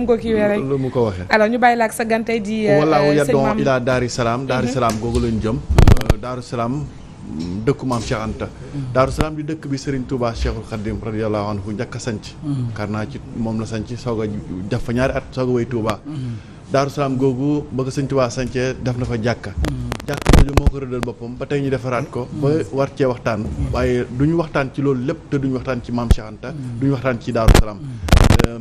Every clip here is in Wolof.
mu ko kiiwee rek lu mu ko waxee. alors ñu bàyyi la ak sa gan tey di walaaw sëñ yadon Maam ila Daaru Salaam Daaru Salaam googu lañ jëm Daaru Salaam dëkku maam Cheikh Anta Daaru Salaam di dëkk bi Serigne Touba Cheikhul Khadim radiyallahu anhu njëkk a sanc kar naa ci moom la sanc soog a def fa ñaari at soog a wéy Touba Daaru Salaam googu bëgg Sëñ Touba sancee def na fa jàkka jooju moo ko rëddal boppam ba tey ñu defaraat ko ba war cee waxtaan waaye duñu waxtaan ci loolu lépp te duñu waxtaan ci maam Cheikh Anta duñu waxtaan ci Daaru Salaam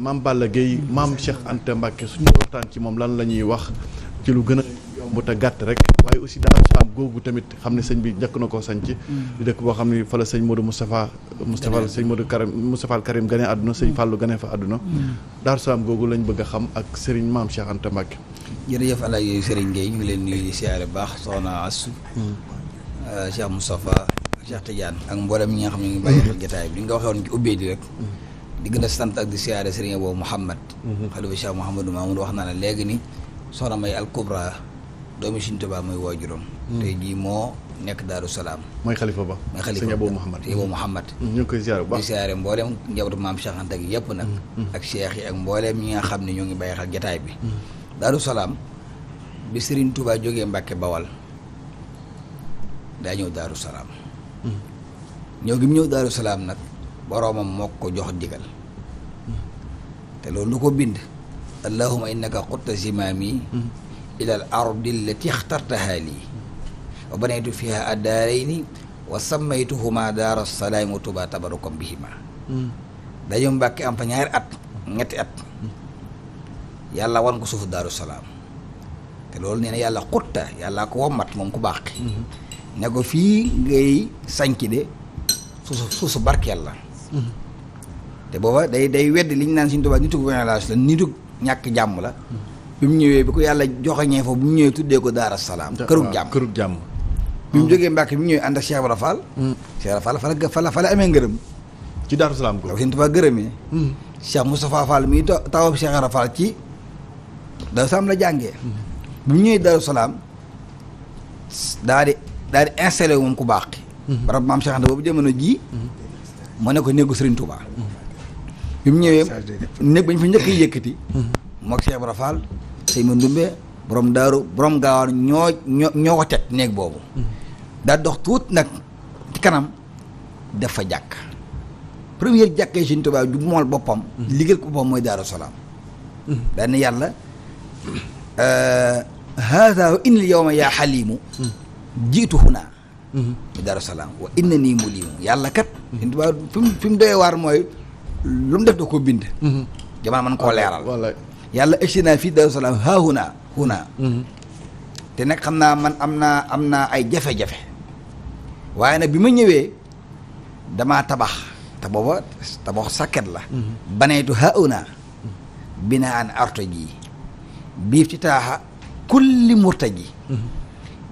maam Balla Gueye maam Cheikh Anta Mbacke suñu waxtaan ci moom lan la ñuy wax ci lu gën a yomb te gàtt rek waaye aussi Daaru Salaam googu tamit xam ne sëñ bi njëkk na koo sanc di dëkk boo xam ne fa la sëñ Modou Moustapha sëñ Modou Moustapha al Karim gane àdduna sëñ Fallou gane fa àdduna Daaru Salaam googu lañ bëgg a xam ak Serigne maam Cheikh Anta Mbacke. jërëjëf Alaaji Serigne Gueye ñu ngi leen nuyu di siyaare baax soxna Assou Cheikh Moustapha Cheikh Tidiane ak mboolem ñi nga xam ne ñu ngi bàyyi xel jotaay bi li nga waxee woon ci ubbee di rek di gën a sant ak di siyaare Serigne boobu Mouhamad xalifa Cheikh Mouhamadou Mamoud wax naa ne léegi ni soxna May al Kubra doomi Sëñ Tuubaa mooy waajuram tey jii moo nekk Daaru Salaam mooy xalifa ba mooy xalifa Sëñ Abou Mouhamad ñu ngi koy siyaare bu baax di siyaare mbooleem njabootu maam Cheikh Anta gi yëpp nag ak cheikh yi ak mbooleem ñi nga xam ne ñoo ngi bàyyi xel jotaay bi Daaru Salaam bi Serigne Touba jógee Mbàkke Bawal daa ñëw Daaru Salaam ñëw gi mu ñëw Daaru Salaam nag boroomam moo ko jox digal te loolu lu ko bind allahumma innaka qutta zimaami ila al ardi allati ixtartaha lii wa banaytu fiha addaarayni wa sammaytuhuma daara salaam wa Touba tabarukum bihima dañu Mbàkke am fa ñaari at ñetti at yàlla wan ko suufu Daaru Salaam te loolu nee na yàlla xutta yàlla ko wommat moom ku baax ne ko fii ngay sanc de suusu barkeel la te booba day wedd li ñu naan Sëñ Tuubaa nitu violence la nitu ñàkk jàmm la bi mu ñëwee bi ko yàlla joxañee foofu bi mu ñëwee tuddee ko Daara Salaam kërug jàmm bi mu jógee Mbàkke bi mu ñëwee ànd ak Cheikh Ibra Fall Cheikh Ibra Fall fa la amee ngërëm ci Daaru Salaam ko Sëñ Tuubaa gërëmee Cheikh Moustapha Fall mii tawab Cheikh Ibra Fall ci Daaru Salaam la jàngee bi mu ñëwee Daaru Salaam daa di installé moom ku baax barab maam Cheikh Anta boobu jamono ji mu ne ko néegu Serigne Touba bi mu ñëwee néeg bañ fa njëkk yi yëkkati mook Cheikh Ibra Fall sëñ ma Ndumbe borom daaru borom gaawaan ñoo ko teg néeg boobu daa dox tuut nag ci kanam def fa jàkk première jàkkee Serigne Touba ju mool boppam liggéey ko boppam mooy Daaru Salaam daa ne yàlla haada innal yawma yaa xalimu jiitu huna mi Daaru Salaam wa inna nii mulimu yàlla kat fi mu doyee waar mooy lu mu def da ko bind jamono man koo leeral yàlla egsi naa fii Daaru Salaam haa huna te nag xam naa man am naa ay jafe-jafe waaye nag bi ma ñëwee damaa tabax te booba tabax sàkket la baneetu haa huna binaan artaji biif ci taaxa kulli murtaji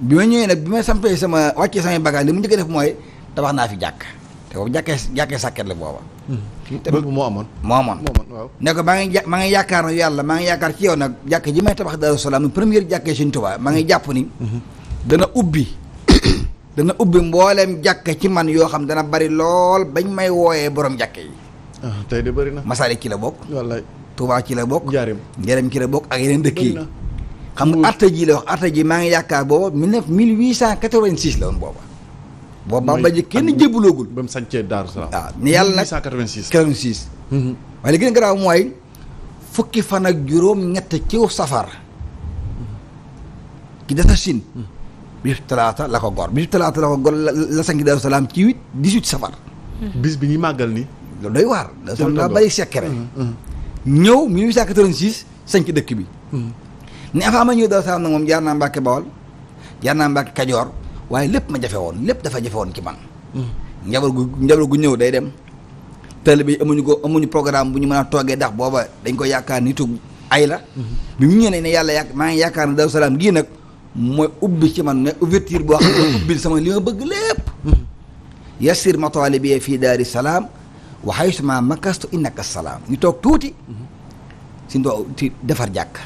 bi ma ñëwee nag bi ma sampee wàccee samay bagage li mu njëkk a def mooy tabax naa fi jàkk te boobu jàkkee sàkket la booba boobu moo amoon waaw ne ko maa ngi yaakaar na yàlla maa ngi yaakaar ci yow nag jàkk ji may tabax Daaru Salaam première jàkkee Sëñ Tuubaa maa ngi jàpp ni dana ubbi mbooleem jàkk ci man yoo xam dana bari lool bañ may wooyee borom jàkke yi tey de bari na Masalik ci la bokk wallaay Touba ci la bokk Njaaréem ci la bokk ak yeneen dëkk yi xam nga atta ji la wax atta ji maa ngi yaakaar booba 1886 la woon booba Bamba ji kenn jébbaloogul ba mu sancee Daaru Salaam waaw ni yàlla nag 1886 waaye li gën a garaaw mooy fukki fan ak juróom ñett ciw safar ki dasa sin bisub talaata la ko gor la sanki Daaru Salaam ci 18 safar bis bi ñuy màggal ni loolu doy waar Daaru Salaam daa bari sekkere ñëw 1886 sanc dëkk bi ni avant ma ñëw Daaru Salaam nag moom jaar naa Mbàkke Bawol jaar naa Mbàkke Kajoor waaye lépp ma jafe woon lépp dafa jafe woon ci man njaboot gu ñëw day dem taalibe bi amuñu programme bu ñu mën a toogee ndax booba dañ ko yaakaar nitu ay la bi mu ñëwee ne yàlla maa ngi yaakaar ne Daaru Salaam gii nag mooy ubbi ci man mais ouverture boo xam ne ubbil sama li ma bëgg lépp yassir matalibi fii Daari Salaam wa haysuma makastu innaka salaam ñu toog tuuti si ndo ci defar jàkk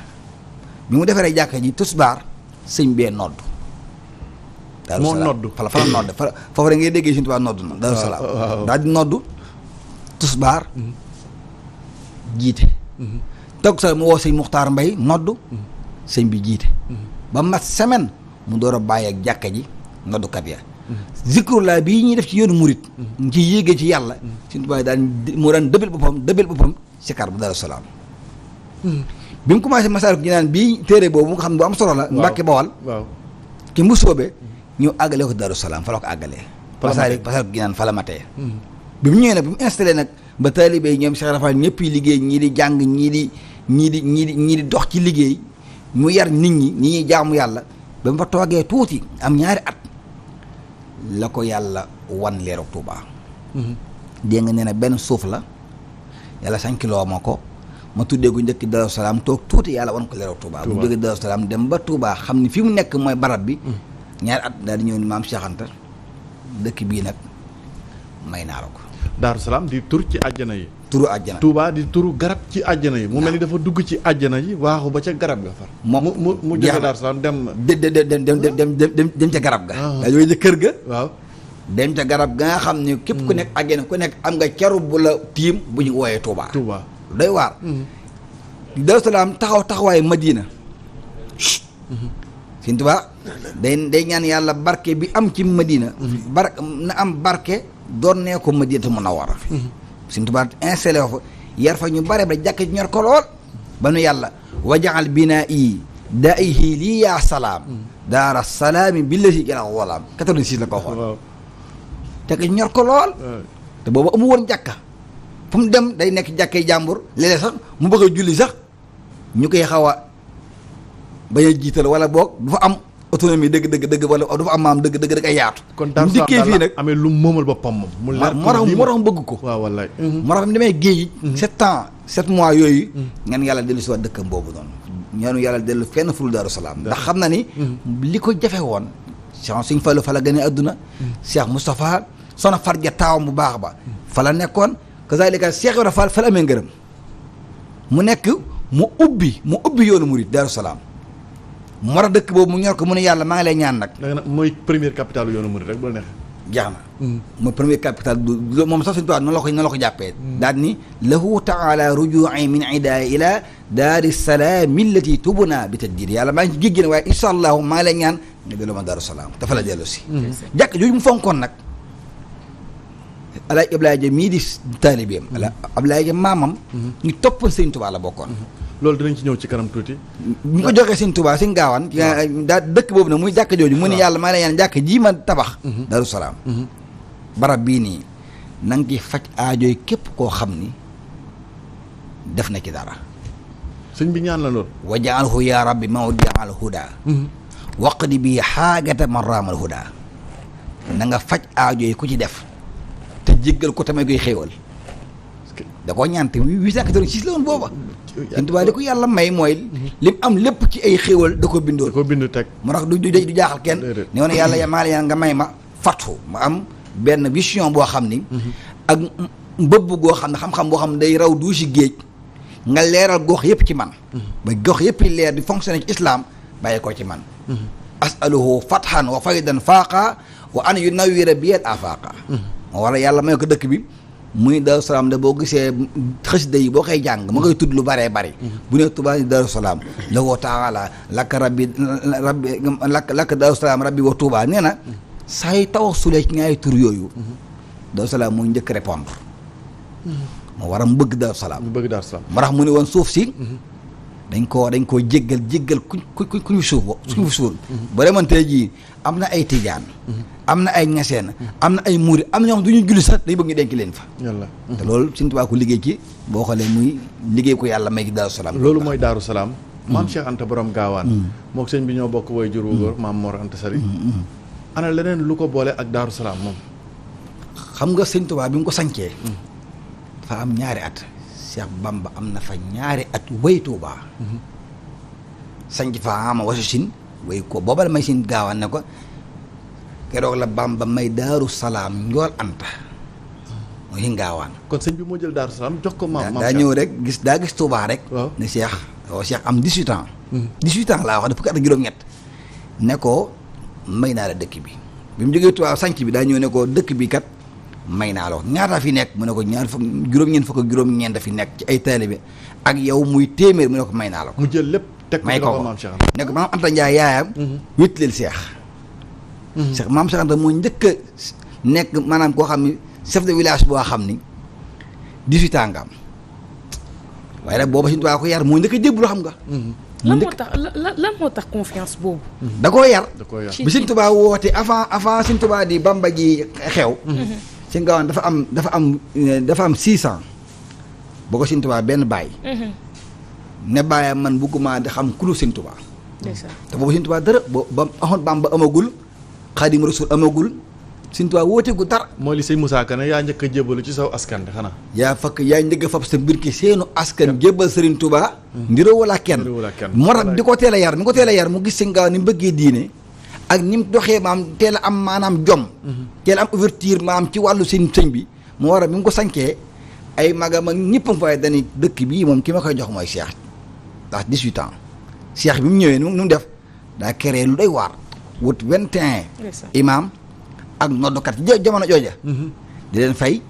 bi mu defaree jàkk ji tusbaar sëñ bee nodd moo nodd fa la nodd foofu rek ngay déggee Sëñ Tuubaa nodd na Daaru Salaam daal di nodd tusbaar jiite toog sa mu woo sëñ Muxtaar Mbay noddu sëñ bi jiite ba mat semaine mu door a bàyyi ak jàkka ji noddukat ya zikrullah bii ñuy def ci yoonu murit ci yéegee ci yàlla Sëñ Tuubaa moo daan dëbbal boppam sikar bu Daaru Salaam bi mu commencé Masaalikul Jinaan bii téere boobu nga xam ne bu am solo la Mbàkke Bawal ki mu soobee ñëw àggalee ko Daaru Salaam fa la ko àggalee Masaalikul Jinaan fa la matee bi mu ñëwee nag bi mu installé nag ba taalibe yi ñoom Cheikh Rafal ñëpp yi liggéey ñii di jàng ñii di dox ci liggéey mu yar nit ñi ñuy jaamu yàlla ba mu fa toogee tuuti am ñaari at la ko yàlla wan leeroog Touba. dégg nga nee na benn suuf la yàlla sankiloo ma ko ma tuddee ko njëkk Daaru Salaam toog tuuti yàlla wan ko leeroog Touba. bu mu jógee Daaru Salaam dem ba Touba xam ni fi mu nekk mooy barab bi. ñaari at daal di ñëw ni maam Cheikh Anta dëkk bii nag may naa la ko. Daaru Salaam di tur ci àjjana yi. turu àjjana Touba di turu garab ci àjjana yi. mu mel ni dafa dugg ci àjjana yi waaxu ba ca garab ga far. mu jóge Daaru Salaam dem ca garab ga. daa jóge ca kër ga. waaw dem ca garab ga nga xam ne képp ku nekk àjjana ku nekk am nga caru bu la tiim bu ñu wooyee Touba. doy waar. Daaru Salaam taxawaayu Madina. Sëñ Touba day ñaan yàlla barke bi am ci Madina. na am barke doon nee ko Madinatu Munawwara. Sëñ Tuubaa installé fa yar fa ñu bare ba jàkk ci ñor ko lool ba nu yàlla wajaal binaa i daa ihi lii yaa salaam daara salaami billati jala walaam 86 la ko waxoon jàkk ci ñor ko lool te boobu amu woon jàkka fu mu dem day nekk jàkkay jàmbur léeg-léeg sax mu bëgg a julli sax ñu koy xaw a bañ a jiital wala boog du fa am autonomie dëgg wala du fa am maam dëgg ay yaatu. kon Daaru Salaam dikkee fii nag amee lu moomal boppam moom. mu leer moo tax bëgg ko. waaw wallaay. moo tax mu demee géej gi. 7 mois yooyu. ngeen yàlla dellu si waat dëkkam boobu noonu. ñaanu yàlla dellu fenn ful Daaru Salaam. ndax xam na ni. li ko jafe woon. Cheikh Sëñ Fallu fa la gane adduna. Cheikh Moustapha Soxna Farja taawam bu baax ba. fa la nekkoon. kazaalika Cheikh Ibra Fall fa la amee ngërëm. mu nekk mu ubbi yoonu murid Daaru Salaam. moo tax dëkk boobu mu ñor ko mu ne yàlla maa ngi lay ñaan nag. da nga mooy première capitale yoonu murid rek bu la neexee. jeex na. mooy première capitale moom sax suñu tubaab noonu la ko jàppee. daal ni lahu taala ruju'i min idaa ila daari salaam allati tubna bi tajdiid yàlla maa ngi ci géej gi waaye incha allahu maa ngi lay ñaan nga delloo ma Daaru Salaam dafa la dellu si. jàkk jooju mu fonkoon nag. Alaaji Ablaye Ja mii di taalibeem. Ablaye Ja maamam. ñu toppoon Sëñ Tuubaa la bokkoon. loolu dinañ ci ñëw ci kanam tuuti. bu ko joxee Sëñ Tuubaa Sëñ Gaawaan. daa dëkk boobu nag muy jàkk jooju. mu ne yàlla maa ngi lay ñaan jàkk ji ma tabax. Daaru Salaam. barab bii nii na nga ci faj aajooy képp koo xam ni def na ci dara. sëñ bi ñaan la lool. wajaalhu yaa rabbi mawdial huda. waqdi bi xaagata man raamal huda. na nga faj aajooy ku ci def. te jéggal ko tamit koy xéewal. da koo ñaante 886 la woon booba. Sëñ Tuubaa li ko yàlla may mooy. lim am lépp ci ay xéewal da ko bindoon. da ko bind teg. moo tax du jaaxal kenn. ne woon yàlla maa la ñaan nga may ma fattu ma am benn vision boo xam ni. ak mbëbb goo xam ne xam-xam boo xam ne day raw du si géej. nga leeral gox yëpp ci man. ba gox yëpp leer di fonctionner ci islam bàyyi ko ci man. asaluhu fathan wa faydan faaqa wa an yunawwira biyal afaqa. moo war a yàlla may ko dëkk bi. muy Daaru Salaam de boo gisee xasida yi boo koy jàng ma koy tudd lu bëree bëri bu ne Tuubaa Daaru Salaam la woo taala lakka lakk Daaru Salaam rabbi wa Tuubaa nee na saa yu tawassulee ci ñaari tur yooyu Daaru Salaam mooy njëkk répondre moo war a mu bëgg Daaru Salaam mu bëgg Daaru Salaam moo tax mu ne woon suuf si dañ koo jéggal ku ñu suuf suñu suul ba demantee jii am na ay tijaan am na ay ñaseen am na ay muuri am na ñoo xam du ñu julli sax day bëgg ñu denc leen fa yàlla te loolu Sëñ Tuubaa ko liggéey ci boo xoolee muy liggéey ko yàlla may gi Daaru Salaam loolu mooy Daaru Salaam maam Cheikh Anta borom gaawaan mook sëñ bi ñoo bokk way jur wu góor maam Mor Anta Sali ana leneen lu ko boole ak Daaru Salaam moom xam nga Sëñ Tuubaa bi mu ko sancee dafa am ñaari at Cheikh Bamba am na fa ñaari at way Tuubaa sanc fa ama wasu sin way ko booba la may sin gaawaan ne ko keroog la Bamba may Daaru Salaam njool Anta mooy si gaawaan kon sëñ bi moo jël Daaru Salaam jox ko maam daa ñëw rek gis Tuubaa rek ne Cheikh am 18 ans 18 ans laa wax dafa fukki at ak juróom-ñett ne ko may naa la dëkk bi mu jógee Tuubaa sanc bi daa ñëw ne ko dëkk bi kat may naa la ko ñaata fi nekk mu ne ko ñaar fukk juróom-ñeent fukk ak juróom-ñeent fi nekk ci ay taalibe ak yow muy téeméer mu ne ko may naa la ko mu jël lépp teg ko may ci ko loxo ko maam Cheikh Anta. ne ko maam Anta Ndiaye yaayam wéttaleel Cheikh Cheikh maam Cheikh Anta moo njëkk a nekk maanaam koo xam ni chef de village boo xam ni 18 ans nga am waaye nag booba Sëñ Tuubaa ko yar moo njëkk a jébbalu xam nga lan moo tax confiance boobu. da koo yar da koo yar bi Sëñ Tuubaa woote avant Sëñ Tuubaa di Bamba ji xew Sëñ Gaawaan dafa am 6 ans boo ko Sëñ Tuubaa benn bàyyi ne bàyyam man bëgguma di xam ku dul Sëñ Tuubaa te boobu Sëñ Tuubaa dara ba axoon Bamba amagul Xaadimu Rasuul amagul Sëñ Tuubaa woote gu dara mooy li sëñ Moussa Ka ne yaa njëkk a jébbalu ci saw askan de xanaa. yaa njëkk a fab sa mbir ki seenu askan jébbal Sëriñ Tuubaa ndiroo wala kenn moo tax di ko teel a yar mu gis Sëñ Gaawaan ni mu bëggee diine ak ni mu doxee maam teel a am maanaam jom teel a am ouverture maanaam ci wàllu sëñ bi mu war a bi mu ko sankee ay magam ak ñëpp a fay dañuy dëkk bii moom ki ma koy jox mooy Cheikh ndax 18 ans Cheikh bi mu ñëwee nu mu def daa créé lu doy waar wut 21 imam ak noddukat jamono jooja di leen fay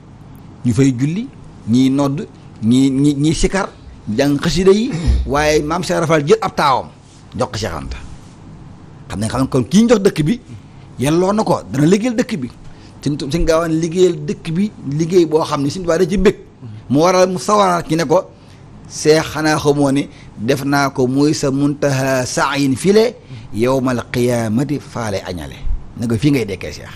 ñu fay julli ñii nodd ñii sikar jàng xasida yi waaye maam Cheikh Rafal jël ab taawam jox ko Cheikh Anta xam ne kon kii ñu jox dëkk bi yelloo na ko dana liggéeyal dëkk bi Sëñ Gaawaan liggéeyal dëkk bi liggéey boo xam ne Sëñ Tuubaa da ci bëgg mu waral mu sawaraat ci ne ko Seex xanaa xamoo ne def naa ko muy sa muntaha sa'yin file yawmal qiyaamati faale añale ne ko fii ngay dekkee Cheikh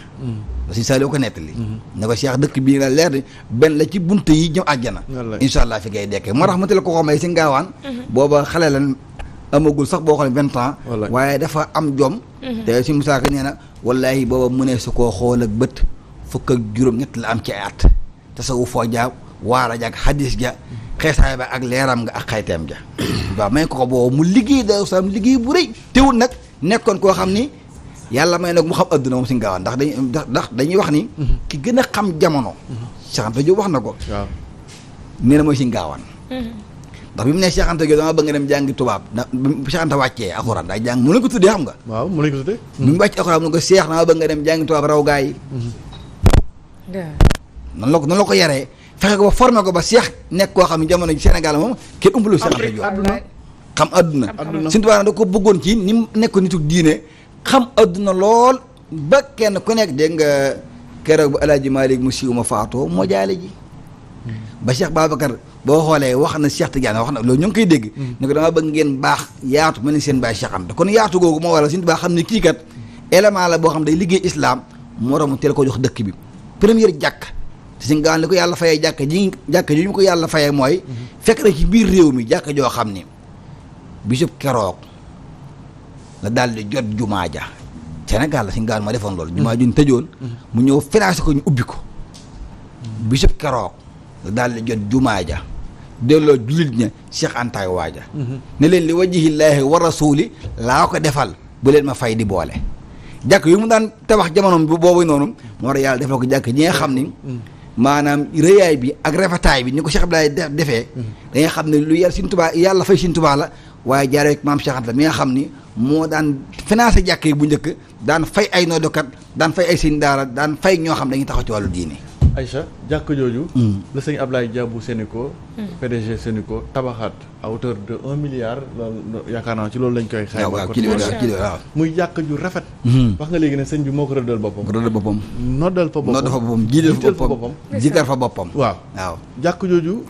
Sëñ Saaliw ko nettali ne ko Cheikh dëkk bii nga leer ni benn la ci bunt yi jëm àjjana insha allah fi ngay dekkee moo tax mu teel ko may Sëñ Gaawaan booba xale lan amagul sax boo xam ne 20 ans waaye dafa am jom te Sëñ Musaa Ka nee na wallaahi booba mu ne su koo xool ak bët fukk ak juróom-ñett la am ci at te sa wu foo jaab waara ja ak xadis ja xeesaay ba ak leeram nga ak xayteem ja waaw may ko boobu mu liggéey Daaru Salaam liggéey bu rëy teewul nag nekkoon koo xam ni yàlla may nag mu xam adduna moom Sëñ Gaawaan ndax dañuy wax ni ki gën a xam jamono Cheikh Anta Diop wax na ko nee na mooy Sëñ Gaawaan ndax bi mu ne Cheikh Anta Diop dama bëgg nga dem jàngi tubaab ndax Cheikh Anta wàccee alxuraan daa jàng mu lañ ko tuddee xam nga waaw mu lañ ko tuddee bi mu wàcc alxuraan mu ne ko Cheikh dama bëgg nga dem jàngi tubaab raw gaa yi noonu la ko yaree fexe ko ba formé ko ba Cheikh nekk koo xam ne jamono ji Sénégal moom kenn umpalu Cheikh Anta Diop xam adduna Sëñ Tuubaa da ko bëggoon ci ni mu nekkoon nitu diine xam adduna lool ba kenn ku nekk dégg nga keroog bu El Hadj Malick mu siiw ma faatoo moo jaale ji ba Cheikh Babacar boo xoolee wax na Cheikh Tidiane wax na loolu ñu ngi koy dégg ne ko dama bëgg ngeen baax yaatu mel ni seen baay Cheikh Anta kon yaatu googu moo waral Sëñ Tuubaa xam ne kii kat élément la boo xam day liggéey islam moo tax mu teel ko jox dëkk bi première jàkk te Sëñ Gaawaan li ko yàlla fayee jàkk ji ñu ko yàlla fayee mooy fekk na ci biir réew mi jàkk joo xam ni bisub keroog la daal di jot jumaa ja Sénégal la Sëñ Gaawaan moo defoon loolu jumaa juñ tëjoon mu ñëw financé ko ñu ubbi ko bisub keroog la daal di jot jumaa ja delloo jullit ña Cheikh Antaay waaja ne leen li wajhillaahi wa rasuuli laa ko defal bu leen ma fay di boole jàkk yu mu daan tabax jamono boobu noonu moo tax yàlla defal ko jàkk ñi nga xam ni maanaam rëyaay bi ak rafetaay bi ni ko Cheikh Abdoulaye defee da nga xam ne lu yàlla Sëñ Tuubaa yàlla fay Sëñ Tuubaa la waaye jaaree ak maam Cheikh Anta mi nga xam ni moo daan financé jàkk yi bu njëkk daan fay ay noddukat daan fay ay sëñ daara daan fay ñoo xam dañuy taxaw ci wàllu diine Aïcha jàkk jooju la sëñ Ablaye Dia bu Sénico PDG Sénico tabaxaat à hauteur de 1 milliard loolu yaakaar naa ci loolu lañ koy xayma waaw muy jàkk ju rafet wax nga léegi ne sëñ bi moo ko rëddal boppam noddal fa boppam jiital fa boppam jiital fa boppam waaw jàkk jooju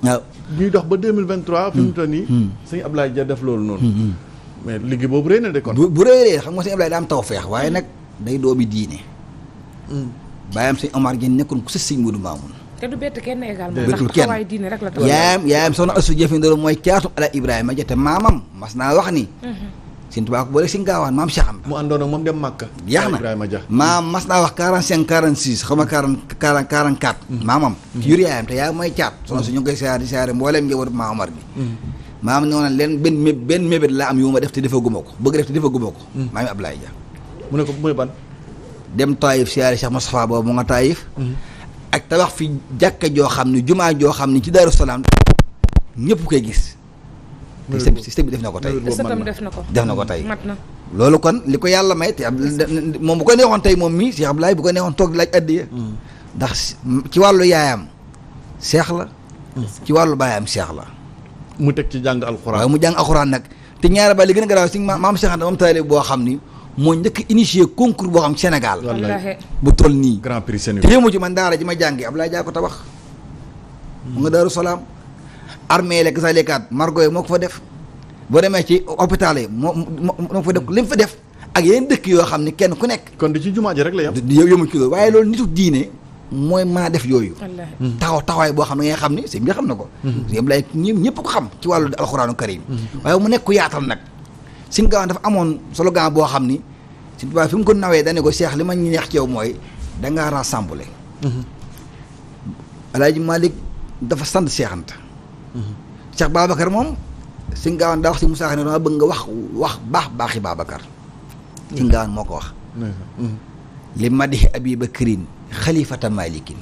ñuy dox ba 2023 fi mu toll nii sëñ Ablaye Dia def loolu noonu mais liggéey boobu rëy na de kon bu rëy xam nga sëñ Ablaye daa am taw feex waaye nag day doomi diine baayam sëñ Omar Dieng nekkoon ku sës sëñ Modou Mamoun te du bett kenn également bettul ndax taxawaay diine rek la tax yaayam soxna Astu Jëfandikoo mooy caatum Ala Ibrahima Dia te maamam mas naa wax ni Sëñ Tuubaa ko boole Sëñ Gaawaan maam Cheikh Anta mu àndoon ak moom dem Màkka jeex na Ibrahima Dia maam mas naa wax 45 46 xaw ma 44 maamam ci yur yaayam te yaay mooy caat soxna su ñu ngi koy siyaare mbooleem njabootu maam Omar bi maam ne woon leen benn mébét laa am yu ma def te dafa guma ko bëgg def te dafa guma ko maami Ablaye Dia mu ne ko mooy ban dem Taïf siyaare Cheikh Moustapha boobu mu nga Taïf ak tabax fi jàkka joo xam ne jumaa joo xam ne ci Daaru Salaam ñëpp koy gis système bi def na ko tey def na ko tey mat na loolu kon li ko yàlla may te moom bu ko neexoon tey moom mii Cheikh Abdoulaye bu ko neexoon toog di laaj addiya ndax ci wàllu yaayam seex la ci wàllu baayam seex la mu teg ci jàng alxuraan waaye mu jàng alxuraan nag te ñaari ba li gën a garaaw si maam Cheikh Anta moom taalib boo xam ni moo njëkk initié concours boo xam Sénégal wallaahi bu toll nii grand prix Sénégal te yëmu ci man daara ji ma jàngi Abdoulaye Dia ko tabax mu nga Daaru Salaam armée lekk sa lekkaat margo yi moo ko fa def boo demee ci hôpital yi moo fa def li mu fa def ak yeneen dëkk yoo xam ne kenn ku nekk kon di ci jumaa ji rek la yam yëmu ci loolu waaye loolu nitu diine mooy maa def yooyu wallaahi taxawaay boo xam ne nga xam ni sëñ bi xam na ko sëñ Abdoulaye ñëpp ko xam ci wàllu alxuraanu karim waaye mu nekk ku yaatal nag Sëñ Gaawaan dafa amoon slogan boo xam ni Sëñ Tuubaa fi mu ko nawee dane ko Cheikh li ma neex ci yow mooy dangaa rassemblé Alaaji Malick dafa sant Cheikh Anta Cheikh Babacar moom Sëñ Gaawaan daa wax si Moussa ne dama bëgg nga wax baaxi Babacar Sëñ Gaawaan moo ko wax li madihi Abi Bakrin xalifata malikin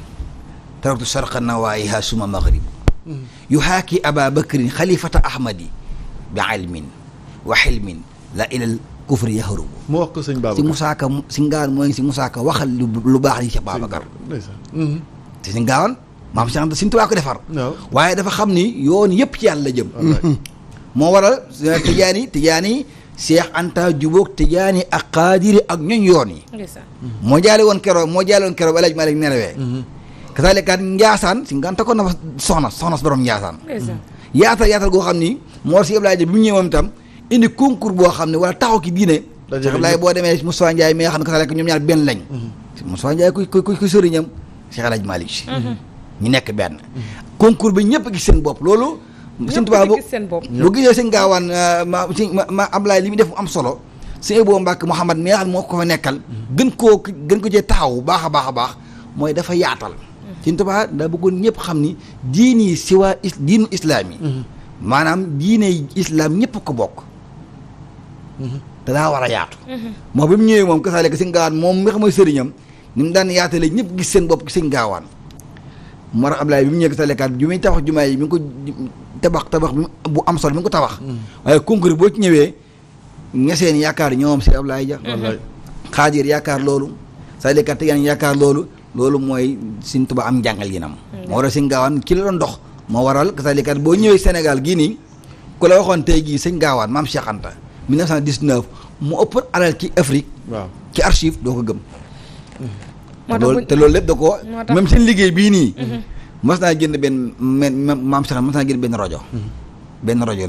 taraktu sarqa nawaayiha suma maghrib yuhaaki Aba Bakrin xalifata ahmadi bi ilmin wa xilmin la ilal kufri yahrubu mu wax ko sëñ Babacar si Moussa Ka si Ngaawaan mooy si Moussa Ka waxal lu baax li Cheikh Babacar te si Ngaawaan maam Cheikh Anta Sëñ Tuubaa ko defar waaye dafa xam ni yoon yëpp ci yàlla jëm moo waral Tijaani Cheikh Anta jubóog Tijaani ak Qaadiri ak ñoñ yoon yi moo jaale woon keroog El Hadj Malick nelawee kasaalikaat Njaasaan si nganta ko na fa soxna borom Njaasaan yaatal goo xam ni moo si Abdoulaye bi mu ñëwee moom itam indi concours boo xam ne wala taxaw ki diine Cheikh Abdoulaye boo demee Moustapha Ndiaye mi nga xam ne kasaalika ñoom ñaar benn lañ Moustapha Ndiaye ku sëriñam Cheikh El Hadj Malick si ñu nekk benn concours bi ñëpp gis seen bopp loolu Sëñ Tuubaa bu gisee Sëñ Gaawaan ma Abdoulaye li muy def mu am solo Sëñ Ebo Mbàkke Mouhamad mi nga xam ne moo ko fa nekkal gën ko cee taxaw baax a baax mooy dafa yaatal Sëñ Tuubaa daa bëggoon ñëpp xam ni diini siwaa diinu islaam yi maanaam diine islam ñëpp ko bokk te daa war a yaatu moo bi mu ñëwee moom kasaaleka Sëñ Gaawaan moom mi xam mooy sëriñam ni mu daan yaatale ñëpp gis seen bopp Sëñ Gaawaan moo tax Abdoulaye bi mu ñëwee kasaalekaat ju muy tabax jumaa yi mi ngi ko tabax bu am solo mi ngi ko tabax waaye concours boo ci ñëwee ñeseen yaakaar ñoom si Abdoulaye Dia Xaadir yaakaar loolu kasaalekaat Tijaan yaakaar loolu mooy Sëñ Tuubaa am njàngal yi nam moo waral Sëñ Gaawaan ki la doon dox moo waral kasaalekaat boo ñëwee Sénégal gii nii ku la waxoon tey gii Sëñ Gaawaan maam Cheikh Anta 1919 mu ëpp alal ci Afrique ci archive doo ko gëm te loolu lépp da ko même seen liggéey bii nii mas naa jënd benn maam Cheikh mas naa jënd benn rajo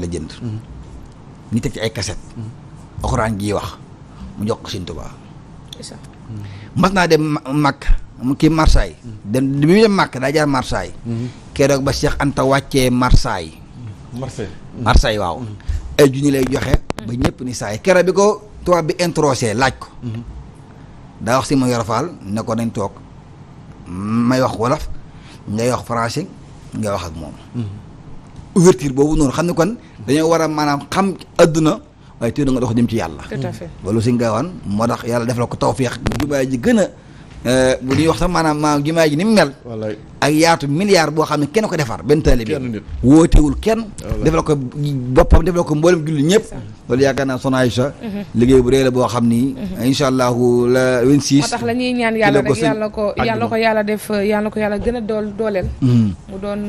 la jënd ñu teg ci ay cassette alxuraan ji wax mu jox ko Sëñ Tuubaa mas naa dem Marseille bi muy dem Makka daa jaar Marseille keroog ba Cheikh Anta wàccee Marseille waaw ay junni lay joxe ba ñëpp ni saay keroog bi ko tubaab bi introsé laaj ko daa wax si ma yorofal ne ko nañ toog may wax wolof ngay wax français ngay wax ak moom ouverture boobu noonu xam ne kon dañoo war a maanaam xam adduna waaye te da nga dox jëm ci yàlla tout à fait loolu Sëñ Gaawaan moo tax yàlla def la ko tawfeex jumaa ji gën a bu ñuy wax sax maanaam jumaa ji ni mu mel ak yaatu milliard boo xam ne kenn ko defar benn taalibe bi wootewul kenn def la ko boppam def la ko mboolem julli ñëpp loolu yaakaar naa Soxna Aïcha liggéey bu rëy la boo xam ni incha allahu la 26 moo tax la ñuy ñaan yàlla rek yàlla ko yàlla def yàlla ko yàlla gën a dooleel mu doon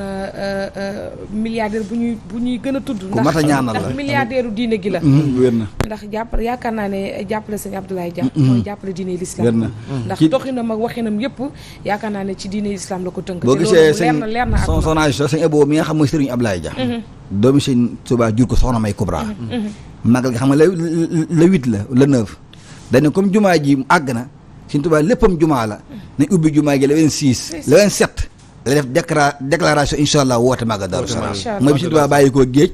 milliardaire bu ñuy gën a tudd ku mat a ñaanal la ndax milliardaire u diine gi la wér na ndax yaakaar naa ne jàppale Sëñ Abdoulaye Dia mooy jàppale diine l'islam ndax doxinam ak waxinam yëpp yaakaar naa ne ci diine l'islam la ko tënk boo gisee leer na Soxna Aïcha Sëñ Ebo mi nga xam mooy Sëriñ Abdoulaye Dia doomi Sëñ Tuubaa jur ko Soxna May Kubra magal nga xam nga la 8 la le 9 dañ ne comme jumaa ji àgg na Sëñ Tuubaa léppam jumaa la nañ ubbi jumaa ji le 26 le 27 la def déclaration incha allah woote Magal Daaru Salaam mooy bi Sëñ Tuubaa bàyyi koo géej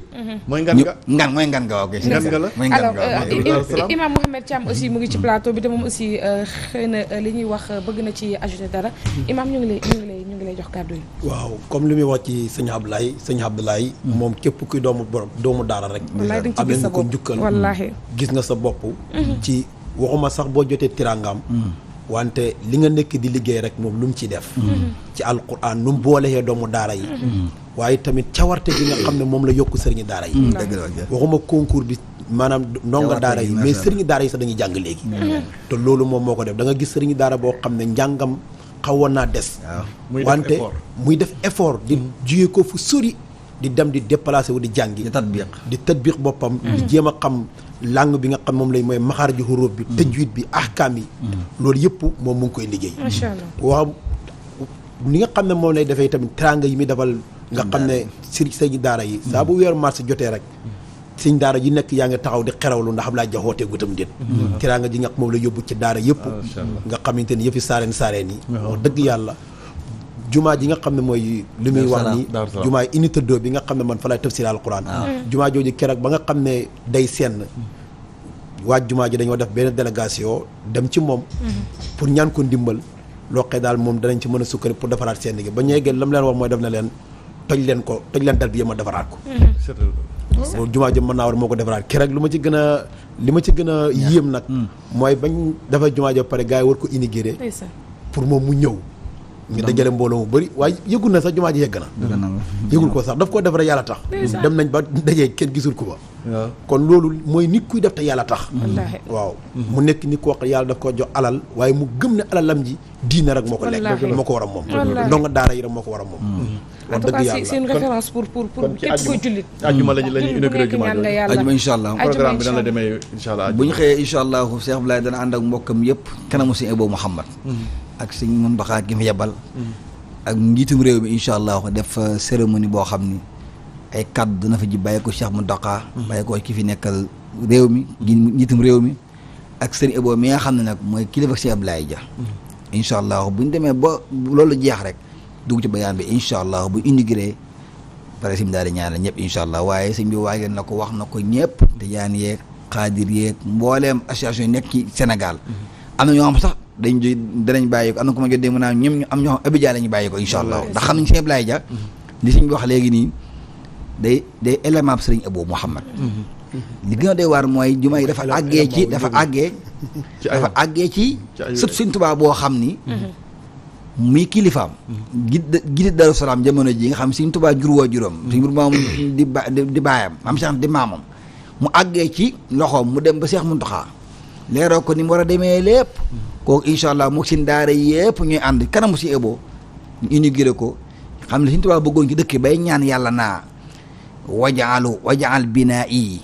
mooy ngan nga waaw kay ngan nga la mooy ngan nga alors Imam Mouhamed Thiam aussi mu ngi ci plateau bi te moom aussi xëy na li ñuy wax bëgg na ci ajouter dara Imam ñu ngi lay jox kàddu yi waaw comme li muy wax ci sëñ Abdoulaye moom képp kuy doomu daara rek amee nga ko njukkal wallaahi gis nga sa bopp ci waxuma sax boo jotee tiraangam wante li nga nekk di liggéey rek moom lu mu ciy def ci alquran nu mu boolee doomu daara yi waaye tamit cawarte bi nga xam ne moom la yokk sëriñi daara yi waxuma concours bi maanaam ndonga daara yi mais sëriñi daara yi sax dañuy jàng léegi te loolu moom moo ko def da nga gis sëriñi daara boo xam ne njàngam xawoon naa des wante muy def effort di jugee ko fu sori di dem di déplacé wu di jàngi di tatbiq boppam di jéem a xam langue bi nga xam moom lay mooy maxaaraju xuruuf bi tajwid bi ahkaam yi loolu yëpp moom mu ngi koy liggéey macha allah waaw ni nga xam ne moom lay defee tamit teranga yi muy defal nga xam ne sëñ daara yi saa bu weeru mars jotee rek sëñ daara ji nekk yaa ngi taxaw di xerawlu ndax Ablaye Dia xootee gutam déet teranga ji nga moom la yóbbu ci daara yëpp nga xamante ni yëfi saareen yi wax dëgg yàlla jumaa ji nga xam ne mooy li muy wax ni jumaa unité 2 bi nga xam ne man fa lay tafsir alquran jumaa jooju keroog ba nga xam ne day senn waa jumaa ji dañoo def benn délégation dem ci moom pour ñaan ko ndimbal loo xëy daal moom danañ ci mën a sukkari pour defaraat seen gi ba ñeegee lam leen wax mooy def na leen toj leen dal bi yéem a defaraat ko jumaa ji mën naa war moo ko defaraat keroog li ma ci gën a yéem nag mooy bañ dafa jumaa ji ba pare gars yi war ko inaugurer pour moom mu ñëw ñu dajale mbooloo mu bëri waaye yëgul na sax jumaa ji yegg na yëgul ko sax daf koo def rek yàlla tax dem nañ ba dajee kenn gisul ko ba kon loolu mooy nit kuy def te yàlla tax waaw mu nekk nit koo xam yàlla daf ko jox alal waaye mu gëm ne alalam ji diine rek moo ko lekk moo ko war a moom ndonga daara yi rek moo ko war a moom en tout cas c'est une référence pour képp koy jullit ajjuma lañu inauguré jumaa ajjuma incha allah programme bi nan la demee incha allah bu ñu xëyee incha allah Cheikh Abdoulaye dana ànd ak mbokkam yëpp kanamu si Ebo Mouhamad ak sëñ Mountakha gi fi yebal ak njiitum réew mi incha allah def cérémonie boo xam ni ay kaddu dana fa ji bàyyi ko Cheikh Mountakha bàyyi ko ki fi nekkal réew mi njiitum réew mi ak sëñ Ebo mi nga xam ne nag mooy kilifa Cheikh Abdoulaye Dia incha allah bu ñu demee ba loolu jeex rek dugg ci bayaan bi incha allah bu inauguré pare sim daal di ñaanal ñëpp incha allah waaye sëñ bi waajal na ko wax na ko ñëpp te yaan yeeg xaadir yeeg mbooleem association yi nekk ci Sénégal am na ñoo xam sax danañ bàyyi ko am na ko ma jot dégg mu naan ñoom ñu am ñoo xam Abidjan la ñu bàyyi ko incha allah ndax xam nañ Sëñ Abdoulaye Dia li sëñ bi wax léegi nii day élément bi Sëriñ Abou Mouhamad li gën a doy waar mooy jumaa yi dafa àggee ci sët Sëñ Tuubaa boo xam ni muy kilifaam gidi Daaru Salaam jamono ji nga xam Sëñ Tuubaa jur woo juróom Sëñ maam di baayam maam Cheikh di maamam mu àggee ci loxoom mu dem ba Cheikh Mountakha leeroo ko ni mu war a demee lépp kooku incha allah mu seen daara yëpp ñuy ànd kanamu si Ebo ñu inauguré ko xam ne Sëñ Tuubaa bëggoon ci dëkk bay ñaan yàlla naa wajaal binaa'i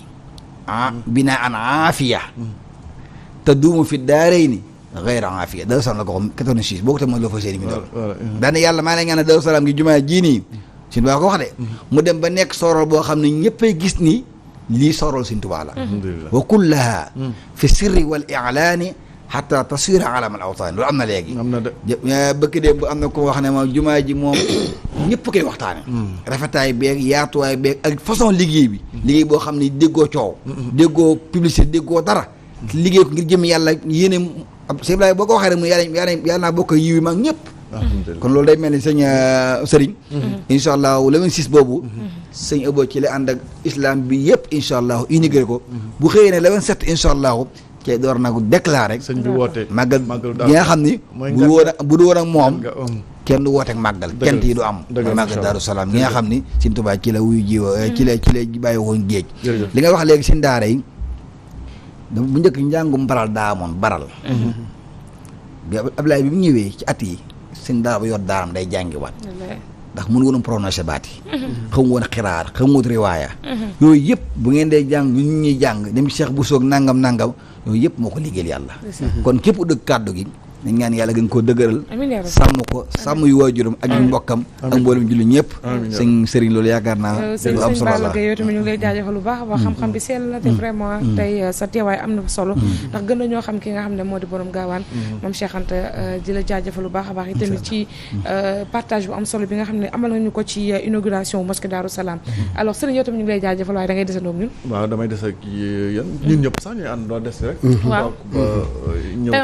binaan aafiya te duumu fi daarayni ghayra aafiya Daaru Salaam la ko xam 86 boo ko tam mooy loo fa seeni mi doon daane yàlla maa lay ñaan Daaru Salaam gi jumaa jii nii Sëñ Tuubaa ko wax de mu dem ba nekk sorol boo xam ne ñëppay gis ni lii sorol Sëñ Tuubaa la wa kullaha fi sirri wal i'laani hatta taswira alamal awtaan loolu am na léegi bëkk démb bu am na ko wax ne moom jumaa ji moom ñëpp koy waxtaane rafetaay beeg yaatuwaay beeg ak façon liggéey boo xam ne déggoo coow déggoo publicité déggoo dara liggéey ko ngir jëm yàlla yéene sëñ Ibrahima boo ko waxee rek mu yàlla naa bokk yiw yi mag ñëpp kon loolu day mel ni sëñ sëriñ incha allah le 26 boobu sëñ Ebo ci la ànd ak islam bi yëpp incha allah inauguré ko bu xëyee ne le 27 incha allah cee door na ko déclaré sëñ bi woote màggal gi nga xam ni bu du woon ak moom kenn du wooteek màggal kent yi du am màggal Daaru Salaam gi nga xam ni Sëñ Tuubaa ci la wuyu jiwo ci la bàyyi woon géej li nga wax léegi seen daara yi bu njëkk njàngum baral daa amoon baral bi Ablaye bi mu ñëwee ci at yi seen daara ba yor daaram day jàngi waat ndax mënu woon prononcé baat yi xamu woon xiraar xamu woon riwaaya yooyu yëpp bu ngeen dee jàng ñu ñuy jàng dem ci Cheikh bu soog nangam yooyu yëpp moo ko liggéeyal yàlla kon képp dëgg kàddu gi nañ ñaan yàlla gën koo dëgëral sàmm ko sàmm yu waajuram ak ñu mbokkam ak mboolem julli ñëpp sëñ sëriñ loolu yaakaar naa lu am solo la yow tamit ñu ngi lay jaajëfal lu baax a baax xam-xam bi sell na te vraiment tey sa teewaay am na solo ndax gën na ñoo xam ki nga xam ne moo di borom gaawaan moom Cheikh Anta di la jaajëfal lu baax a baax itamit ci partage bu am solo bi nga xam ne amal nañu ko ci inauguration mosquée Daaru Salaam alors sëriñ yow tamit ñu ngi lay jaajëfal waaye da ngay desandoog ñun waaw damay des ak yéen ñun ñëpp sax ñuy ànd doo des rek waaw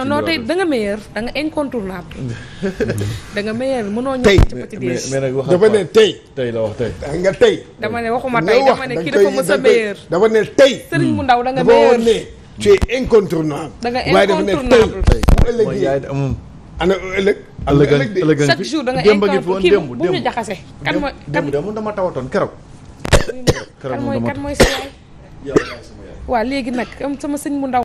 non tey da nga meilleur da nga incontournable da nga meilleur mënoo ñëw ci petit déj mais nag wax dafa ne tey la wax tey nga tey dama ne waxuma tey dama ne kii dafa mës a meilleur dafa ne tey sëriñ bu ndaw da nga meilleur ne tu es incontournable da nga waaye dafa ne tey mooy yaay ana ëllëg chaque jour da nga incontournable kii bu ñu jaxase kan mooy démb dama tawatoon keroog kan mooy sa yaay waaw léegi nag sama sëñ bu ndaw